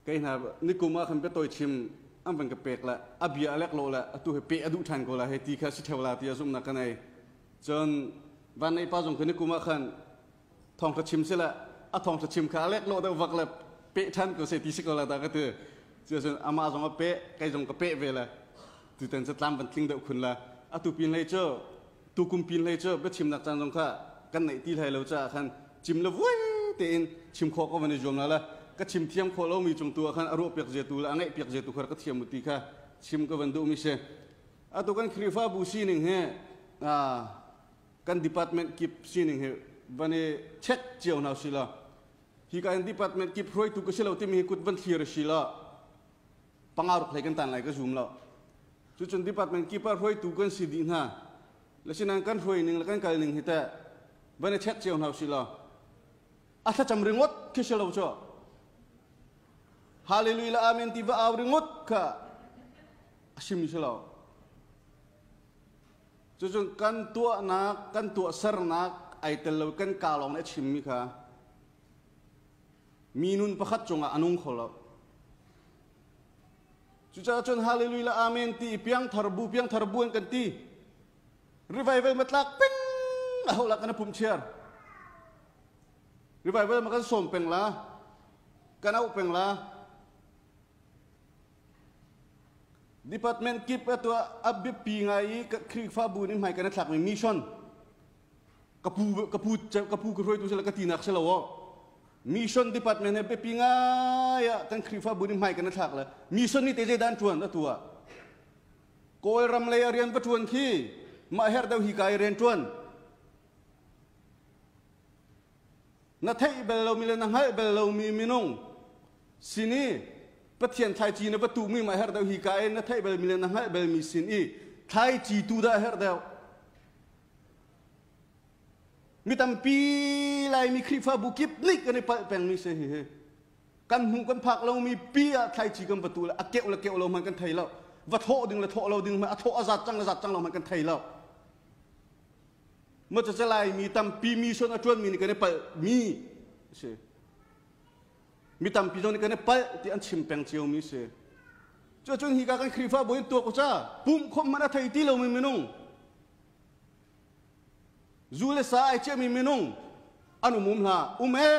Kei hna nikum ah khan biatawi chim an van ka pek le a bia a lek lo le atu he peh a duh ṭhan ko la hei ti kha si ṭheo la ti a zumhnak ka nei. Cun van nei pa zong khi nikum ah khan thawngṭha chim si le a thawngṭha chim kha a lek lo deuh vak le peh ṭhan ko se ti si ko la dah ka ti. Cuacun amah zong a peh, kei zong ka peh ve le tutan cu tlam van tling deuh khun la. Atu pin hlei cu tukum pin hlei cu biachimnak caan zong kha kan neih ti hlei lo caah khan chim le vui tein chim khawh ko van i zuam la le ka chim thiam khawh lomi cung tu ah khan a ruah piak zia tu le a ngaih piak zia tu kha ka thiam u ti kha chim ka van duhmi si. Atu kan Khrihfabu sining hi kan department kip sining hi van i check cio hna usih law hi ka in department kip hruaitu ka si lo timi hi kut van thlir a si lo panga ruk hlei kan tan lai ka zum lo. Cucun department kip ah hruaitu kan si dih hna le sinan kan hruai ning le kan kal ning hi teh van i check cio hna usih law a thlacam ringot khi si lo cu hallelujah le amen ti va au ringot kha a sim si lo. Cucun kan tuahnak kan tuahsernak ai tel lo kan kaa lawng nih a chimmi kha mi nun pakhat cungah a nung kho lo. Cucaah cun hallelujah le amen ti i piangthar bu piangthar bu an kan ti. Revival ma tlak peng a ho la kan pum chiar. Revival ma kan sawm peng la kan auh peng la. Department kip a tuah a biapi ngai i Khrihfabu nih hmai kan i thlakmi mission ka pu ka pu ka pu ka hruaitu sila ka tinak si lo aw. Mission department he biapi ngai ah kan Khrihfabu nih hmai kan i thlak le mission nih te zeidah an ṭuan atu ah Kawlram lei a rian va ṭuan khi mah herh deuh hi ka i rian ṭuan na theih bal lomi le na hngalh bal lomi minung sin i Pathian thlaici na va tuhmi ma herh deuh hi ka in na theih balmi le na hngalh balmi sin i thlaici tu dah herh deuh? Mi tampi Laimi Khrihfabu kip nih kan i palh pengmi si hihi. Kan hmuh kan phak lomi pi ah thlaici kan va tu le a keuh le keuh lo hmanh kan thei lo. Va thawh ding le thawh lo ding hmanh a thawh a zat cang le zat cang lo hmanh kan thei lo. Maw cu Laimi tampi mission a ṭuanmi nih kan i palh mi si. Mi tampi zong nih kan i palh ti an chim peng ciomi si. Cucun hi ka kan Khrihfabu in tuak u ca pumh khawmh hmanh a thei ti lomi minung zu le sa ai ciahmi minung an um um hlah um e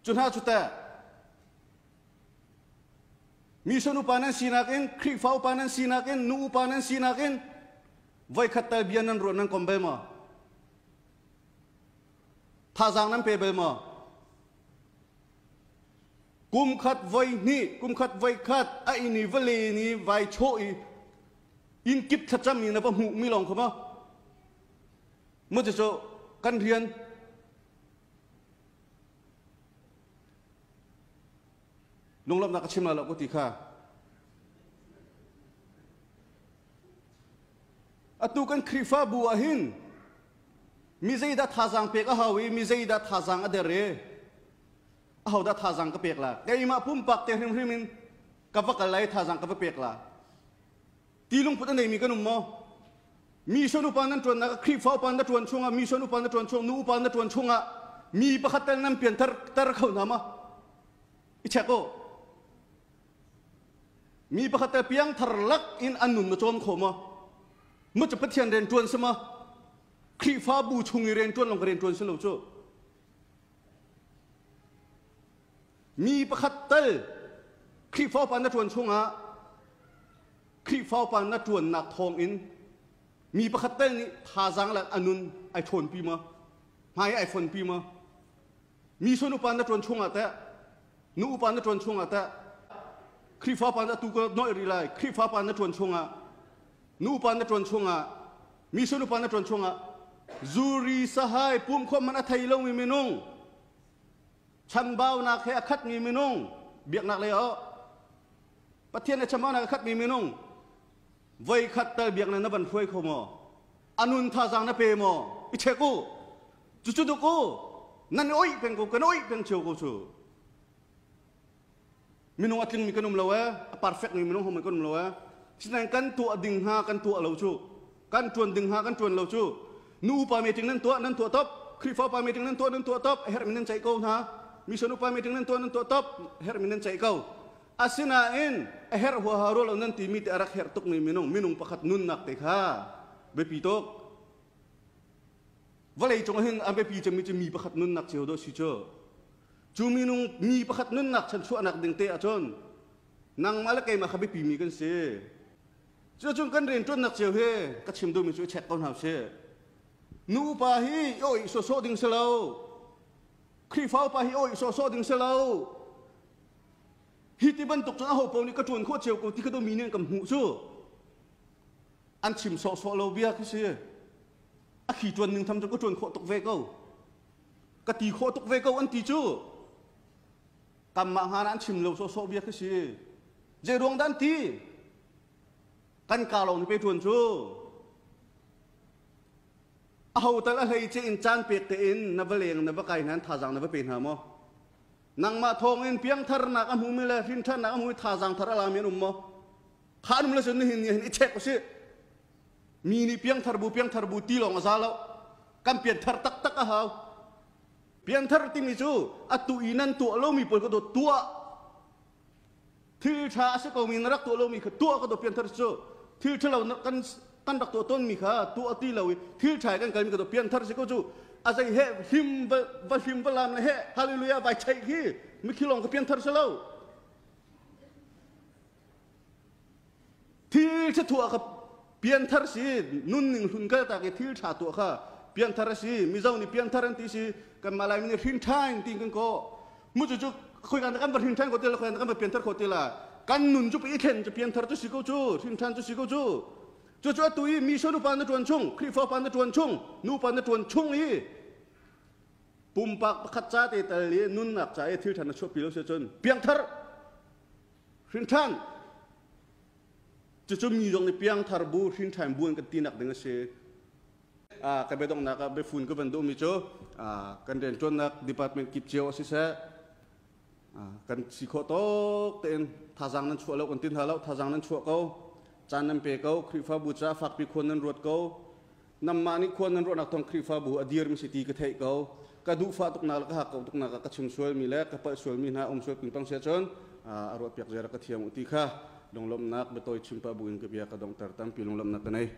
cu hna cu teh mission upa nan sinak in Khrihfa upa nan sinak in nu upa nan sinak in voikhat tal bia nan ruah nan kom bal maw? Thazaang nan pe bal maw? Kum khat voi hnih, kum khat voi khat a inn i vale ni vai chawh i inn kip thlacam in na va hmuh mi lawng kha maw? Mu cu kan rian lunglawmhnak ka chim la lo ko ti kha. Atu kan Khrihfabu ah hin mi zeidah thazaang pek a hau i mi zeidah thazaang a der i ahodah thazaang ka pek la? Keimah pumpak te hrimhrim in ka va kal lai thazaang ka va pek la ti lungput a neimi kan um maw? Mission upa nan ṭuannak Khrihfa upa na ṭuan chungah mission upa na ṭuan chung nu upa na ṭuan chungah mi pakhat tel nan pian ter kho hna ma? I check u. Mi pakhat tel piangthar lak in an nun na cawm kho maw? Mu cu Pathian rian ṭuan si maw? Khrihfabu chung i rian ṭuan lawng ka rian ṭuan si lo cu. Mi pakhat tal Khrihfa upa na ṭuan chungah Khrihfa upa na ṭuannak thawngin mi pakhat tal nih thazaang le a nun ai ṭhawnpi maw? Hmai ai fonpi maw? Mission upa na ṭuan chungah teh nu upa na ṭuan chungah teh Khrihfa pa na tu ka nolh rih lai Khrihfa pa na ṭuan chungah nu upa na ṭuan chungah mission upa na ṭuan chungah zuri sahai pumkhawm man a thei lomi minung chanbaunak he a khatmi minung biaknak lei ah Pathian le chambaunak a khatmi minung voi khat tal biaknak na van hruai kho maw? Anun thazaang na pe maw? I check u. Cucu duk u. Nan i oih peng ko kan oih peng cio ko cu. Minung a tlingmi kan um lo ee, a perfect mi minung hohmanh kan um lo ee. Sinain kan tuah ding hnga kan tuah lo cu. Kan tuan ding hnga kan tuan lo cu. Nu upa meeting nan tuah nan tuah top. Khrihfa upa meeting nan tuah nan tuah top. A herhmi nan ceih ko hna. Mission upa meeting nan tuah nan tuah top herhmi nan ceih ko. Asinain a herh huaha rua lo nan timi te a rak herh tukmi minung minung pakhat nunnak te kha biapi tuk. Vawlei cung hin a biapi cemmi cu mi pakhat nunnak cio dawh si cu. Cu minung mi pakhat nunnak chanchuahnak ding te ahcun nangmah le keimah kha biapi mi kan si. Cucun kan rianṭuannak cio hi ka chim duhmi cu i check ko hna usih. Nu upa hi i awih sawhsawh ding si lo. Khrihfa upa hi awih sawhsawh ding si lo. Hi ti bantuk cun aho paoh nih ka ṭuan khawh cio ko ti kha mi nih an kan hmuh cu. An chim sawhsawh lo bia khi si. A khi ṭuan ning tham cu ka ṭuan khawh tuk ve ko. Ka ti khawh tuk ve ko an ti cu. Kanmah hngan an chim lo sawhsawh bia khi si. Zei ruang dah an ti? Kan ka lawng pe ṭuan cu. Aho tal a hlei ce in caan pek tein na va leng na va kai hna thazaang na va pe hna maw? Nangmah thawngin piangtharnak a hmumi le hrinthannak a hmumi thazaang thar a lami an um maw? Kha an um le cun nihin ni hin i check usih. Mi nih piangthar bu piangthar bu ti lawng a za lo. Kan pianthar taktak a hau. Pianthar timi cu atu i nan tuah lomi pawl ka dawt tuah. Thil ṭha a si komi na rak tuah lomi kha tuah ka dawt pianthar cu thil ṭhalo kan kan rak tuah tawnmi kha tuah ti lo i thil ṭha kan kalmi ka dawt pianthar si ko cu a zei he hlim va va hlim va lam le he hallelujah vai cheih khi mikhi lawng ka pianthar si lo. Thil ṭha tuah kha pianthar si nunning hlun kaltak i thil ṭha tuah kha pianthar a si. Mizo nih pianthar an ti si kanmah Laimi nih hrin ṭhain tiin kan kawh. Mu cu cu khoika kan va hrin ṭhan ko ti la khoika kan va pianthar kho ti la kan nun cu i thlen cu pianthar cu si ko cu hrin ṭhan cu si ko cu. Cucu atu i mission upa na ṭuan chung Khrihfa upa na ṭuan chung nu upa na ṭuan chung i pumpak pakhat ca te tal i nunnak ca i thil ṭha na chuahpi lo si cun piangthar Hrinṭhan. Cucu mi zong nih piangthar bu, hrinṭhan bu an kan tinak ding a si. Ka biadonghnak ah biafun ka van duhmi cu kan rianṭuannak department kip cio a siseh, kan si khawh tawk tein thazaang nan chuah lo kan ti hna lo, thazaang nan chuah ko, caan nan pe ko, Khrihfabu caah fakpi khuan nan ruat ko, Nanmah nih khua nan ruahnak thawng Khrihfabu a dirmi si ti ka theih ko. Ka duhfah tuknak le ka hakkauh tuknak ah ka chim sualmi le ka palh sualmi hna um sual pingpang si ahcun a ruahpiak zia rak ka thiam u ti kha lunglawmhnak biatawi chim pah buin ka bia ka donghter. Tampi lunglawmhnak ka nei.